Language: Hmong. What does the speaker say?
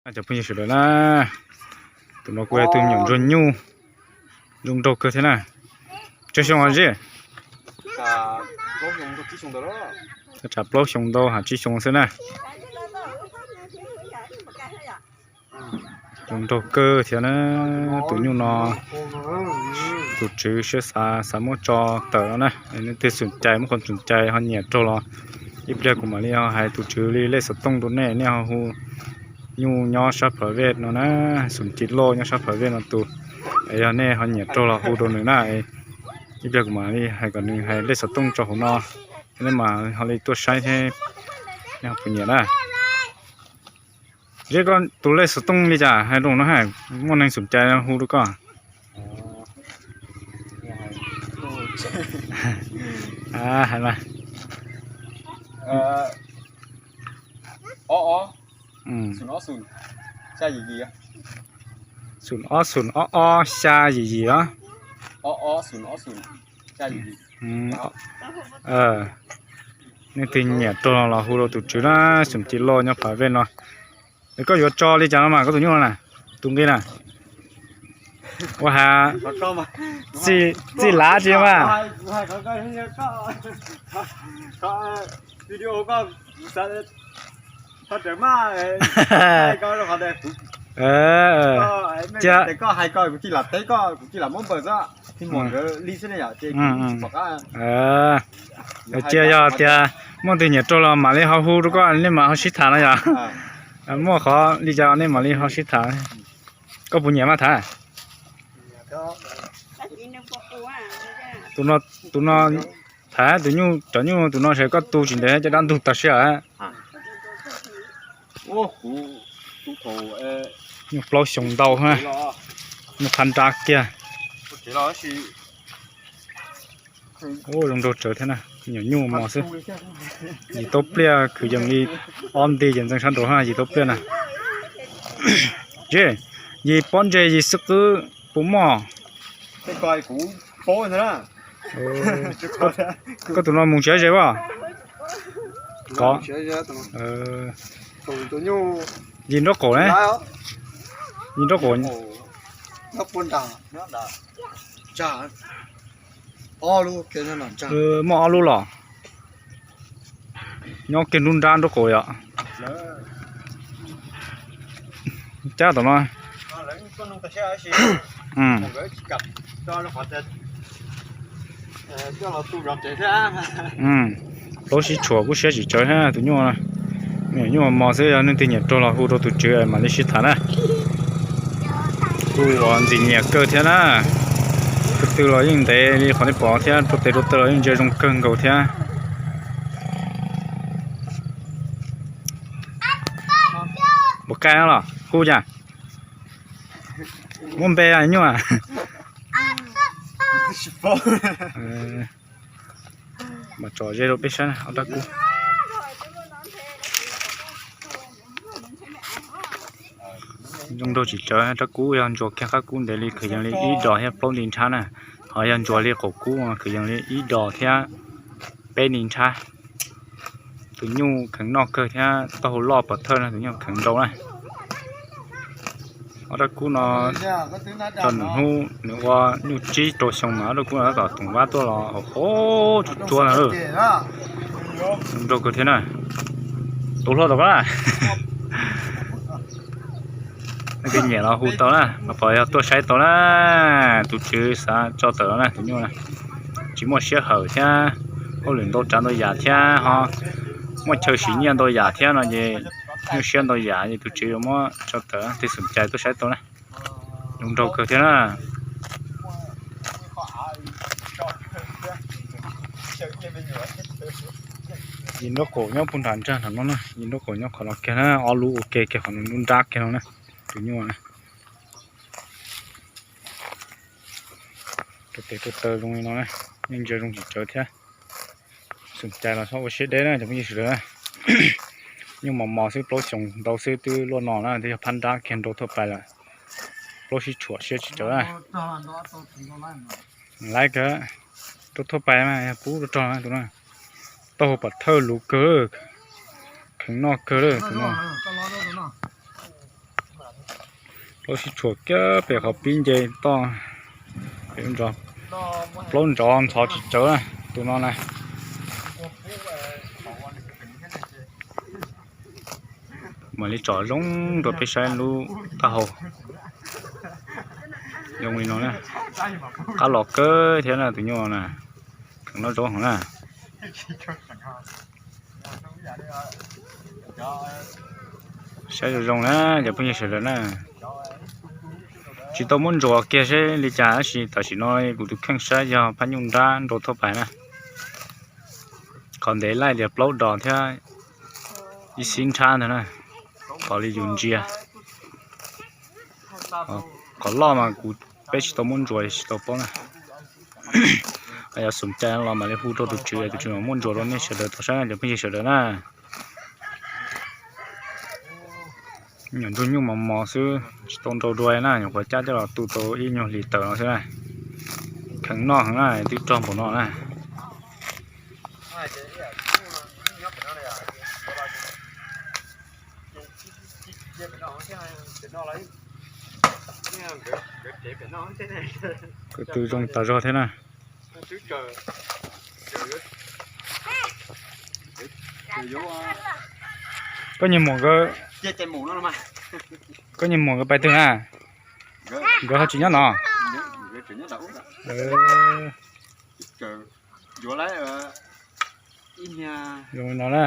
Cov phooj ywg sawv daws na, tus no kuj yog tus me nyuam ntsuag nyuj, zoo nraug kawg thiab na. Tsawg xyoo os Zeb? Thaj tsam plaub xyoo ntau ha tsib xyoo xwb na. Zoo nraug kawg thiab na. Tus nyuj no tus tswv siab xav xav muab tso tawm no na. Nej leej twg xoom cai muaj qhov xoom cai ho nyiam raug los ib pliag kuv mam li ho hais tus tswv li lej xov tooj rau nej, nej ho hu nyuj nyob sab Phav Vej no na, xoom ci loj nyob sab Phav Vej no tus. Es yog nej ho nyiam raug los hu rau nws na. Ib pliag kuv mam li hais kom nws hais lej xov tooj tso hauv no, nej mam ho li tuaj saib thiab, nej ho puas nyiam na. Zeb, koj tus lej xov tooj li cas hais rau no, muaj neeg xoom cai hu rau koj. Hais mas. Xoom ob xoom ob ob xya yim yim os. Nej leej twg nyiam raug los hu rau tus tswv na, xoom ci loj nyob Phav Vej no. Es koj yuav tso li cas no mas koj tus nyuj no na, tus nqi na? Ua has txij lav tsis mas. Cia, cia yog tias muaj tus nyiam raug los mam li ho hu rau koj, nej mam ho sib tham no yog. Muaj qhov li cas nej mam li ho sib tham. Koj puas nyiam mas tham? Tus no, tus no, tham tus nyuj, cov nyuj tus no ces koj tu tsis ntev cov dab ntug tag siab. Nyuj plaub xyoo ntau, nyuj phab nrab kiag. Ua zoo nraug tsawv thiab na, nyuam nyuj mos xwb. Yim tau pliaj khwv yees li ob nti ces ntxeev sab nraud yim tau pliaj na. Zeb, yim pob ntseg yim xwb qwb puas moj? Koj tus no mus nrhiav ze as? Kov. Yim nraub qaum ne? Yim nraub qaum. Muaj ob lub los? Nyob kiag nruab nrab nraub qaum yom. Cab tom no. Plaub sib tshuam kub siab tsis tsawg thiab tus nyuj. Nyuam nyuj mos xwb, yog leej twg nyiam raug los hu rau tus tswv mam li sib tham na. Kuj ua ntxim nyiam kawg thiab na. Tus twg los yeej ntev li qhov nej pom thiab, rau tes rau taw los yeej ntsia zoo kawg nkaus thiab. Puas kaj no los hu cas? Muab npe nyuj. Mas tso ze rau peb saib ob rab kub. Zoo nraug tsis tsawg, rab kub yog ntsuas kiag qab kub ntev li khwv yees li ib dos thiab plaub nti nrhab na. Ho yog ntsuas li qaum kub khwv yees li ib dos thiab peb nti nrhab. Tus nyuj kheev noj kawg thiab taub hau loj pov thawj na, tus nyuj kheev nrau na. Ob rab kub no tso nws hnub nws ua nyuj tsib rau xyoo mas ob rab kub no tab tom toom vab tuaj los hauv qhov tsuag tsuag na. Nrau kawg thiab na. Tus hluas tom koj na. Nej leej twg nyiam los hu tau na, los pom yog tuaj saib tau na. Tus tswv xav tso tawm los na tus nyuj na. Tsis muaj siab hawm thiab, hauj lwm ntau tsav ntau yam thiab ho muaj chaw siv nyiaj ntau yam thiab no ces nyuaj siab ntau yam ces tus tswv yuav muab tso tawm, leej twg xoom cai tuaj saib tau na. Zoo nraug kawg thiab na. Yim nraub qaum nyob puag nram nrag nram no na, yim nraub qaum nyob qhov no kiag na, ob lub ua ke kiag qhov nruab nrab kiag no na, tus nyuj na. Rau tes rau taw zoo li no na, yeej ntsia zoo tsis tsawg thiab. Xoom cai los txhob ua siab deb na cov phooj ywg sawv daws na. Nyuj mos mos xwb, plaub xyoos ntau xwb twb luaj no na, twb yog phab nrab kiag nrau thuaj pais lawm. Plaub sib tshuam siab tsis tsawg na. Laiv kawg, rau thuaj pais mas yog kub rog rog na tus no. Taub hau pam thawj luv kawg, kheev noj kawg lawm tus no. Plaub sib tshuam kiag pem qhov pib nce toj. Plaub nrov ntxhov tsis tsawv na, tus no na. Mam li tsom zoo rau peb saib lub taub hau. Zoo li no na. Qab los kawg thiab na tus nyuj no na. Kheev noj zaub heev na. Saib zoo zoo na cov phooj ywg sawv daws na. Tsis tau muab ntsuas kiag seb li cas tab sis tam sim no kuv tus kheej saib yog phab nyuj nrab nrau thauj pais na. Qhov ntev laij tias plaub dos thiab ib xib nrhab ntag na. Qhov li yus ntsia. Qhov loj mas kuv, peb tsis tau muab ntsuas tsis tau paub na. Yog xum cai los mam li hu rau tus tswv, tus tswv mam muab ntsuas rau nej sawv daws tau saib na cov phooj ywg sawv daws na. Nyuam ntsuag nyuj mos mos xwb tsis tau nrau dua na, nyuam qhuav cab coj los tu tau ib nyuag hlis tawm no xwb na. Kheev noj heev na, twb rog npaum no na. Ko tw zoo tas zog thiab na. Koj niag muam nkawd, koj niag muam nkawd pais twg na? Nkawd ho tsis nyob no. Zoo no na.